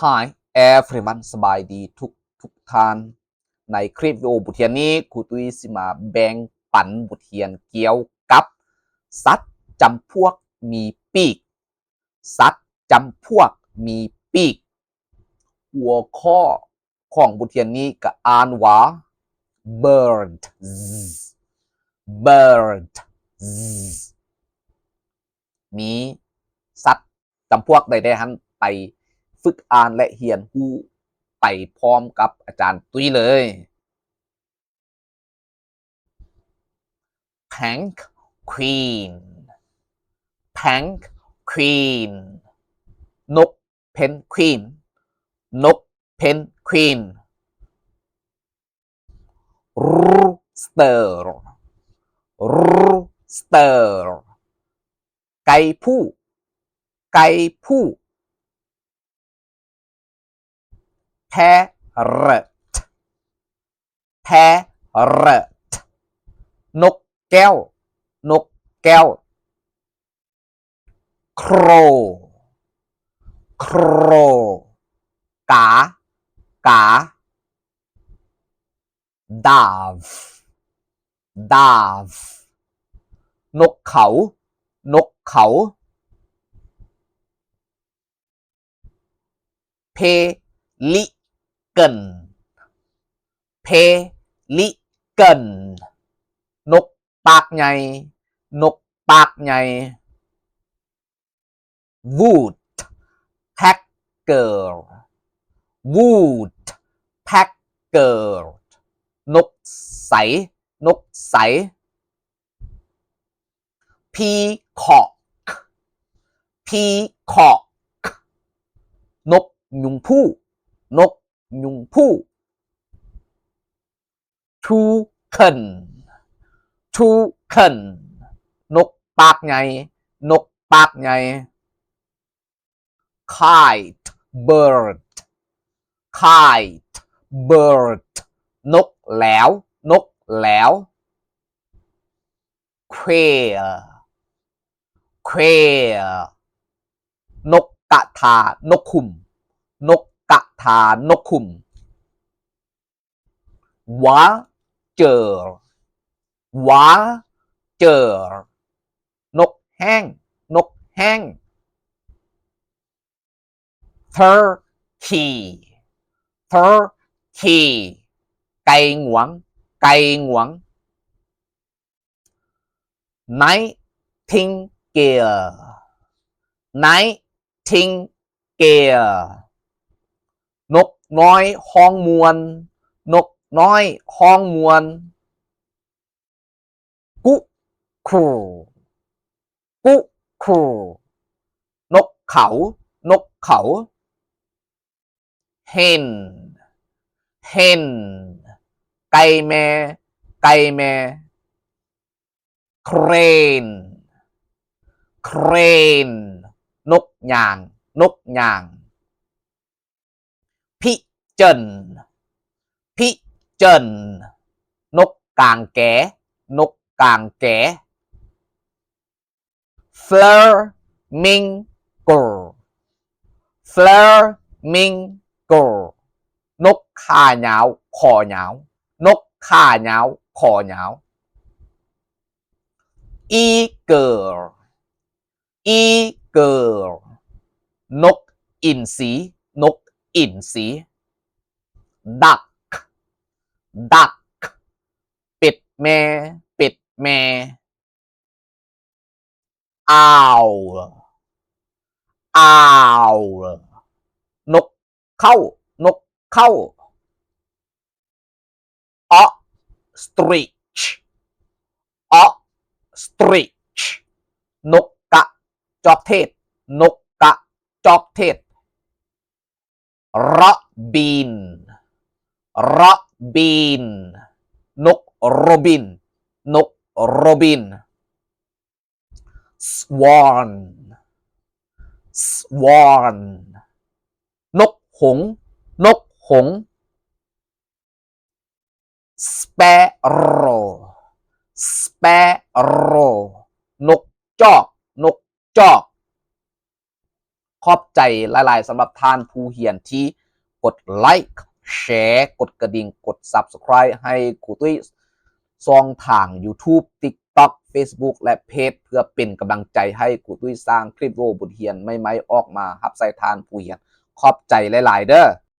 Hi everyone ສະບາຍດີທຸກທຸກທ່ານ. ໃນຄລິບວິດີໂອບົດຮຽນນີ້ ຄູຕຸ້ຍຊິມາແບ່ງປັນບົດຮຽນກ່ຽວກັບສັດຈຳພວກມີປີກ. ສັດຈຳພວກມີປີກ. ຫົວຂໍ້ຂອງບົດຮຽນນີ້ກະອ່ານວ່າ birds, birds. ມີສັດຈຳພວກໃດແດ່ຫັ້ນ ໄປຝຶກອ່ານ ແລະ ຮຽນຮູ້ໄປພ້ອມກັບອາຈານຕຸ້ຍເລີຍ. Penguin, penguin. ນົກເພັນກວິນ, ນົກເພັນກວິນ. Rooster, rooster. ໄກ່ຜູ້, ໄກ່ຜູ້. Parrot, parrot. ນົກແກ້ວ, ນົກແກ້ວ. Crow, crow. ກາ, ກາ. Dove, dove. ນົກເຂົາ, ນົກເຂົາ. Pelican, pelican. ນົກປາກໃຫຍ່, ນົກປາກໃຫຍ່. Woodpecker, woodpecker. ນົກໃສ, ນົກໃສ. Peacock, peacock. ນົກຍຸງພູ, ນົກຍຸງພູ. Toucan, toucan. ນົກປາກໃຫຍ່, ນົກປາກໃຫຍ່. Kitebird, kitebird. ນົກແຫຼວ, ນົກແຫຼວ. Quail, quail. ນົກກະທານົກຂຸມ, ນົກກະທານົກຂຸມ. Vulture, vulture. ນົກແຮ້ງ, ນົກແຮ້ງ. Turkey, turkey. ໄກ່ງວງ, ໄກ່ງວງ. Nightingale, nightingale. ນົກນ້ອຍຮ້ອງມ່ວນ, ນົກນ້ອຍຮ້ອງມ່ວນ. Cuckoo, cuckoo. ນົກເຂົາ, ນົກເຂົາ. Hen, hen. ໄກ່ແມ່, ໄກ່ແມ່. Crane, crane. ນົກຍາງ, ນົກຍາງ. Pigeon, pigeon. ນົກກາງແກ, ນົກກາງແກ. Flamingo, flamingo. ນົກຂາຍາວ, ຄໍຍາວ. ນົກຂາຍາວ, ຄໍຍາວ. Eagle, eagle. ນົກອິນຊີ, ນົກອິນຊີ. Duck, duck. ເປັດແມ່, ເປັດແມ່. Owl, owl. ນົກເຄົ້າ, ນົກເຄົ້າ. Ostrich, ostrich. ນົກກະຈອກເທດ, ນົກກະຈອກເທດ. Robin, robin. ນົກໂຣບິນ, ນົກໂຣບິນ. Swan, swan. ນົກຫົງ, ນົກຫົງ. Sparrow, sparrow. ນົກຈອກ, ນົກຈອກ. ຂອບໃຈຫຼາຍໆສຳລັບທ່ານຜູ້ຮຽນທີ່ກົດໄລຄ໌ ແຊ ກົດກະດິ່ງ ກົດ Subscribe ໃຫ້ຄູຕຸ້ຍຊ່ອງທາງ YouTube TikTok Facebook ແລະ Page ເພື່ອເປັນກຳລັງໃຈໃຫ້ຄູຕຸ້ຍສ້າງຄລິບວິດີໂອບົດຮຽນໃໝ່ໆອອກມາຮັບໃຊ້ທ່ານຜູ້ຮຽນ. ຂອບໃຈຫຼາຍໆເດີ້.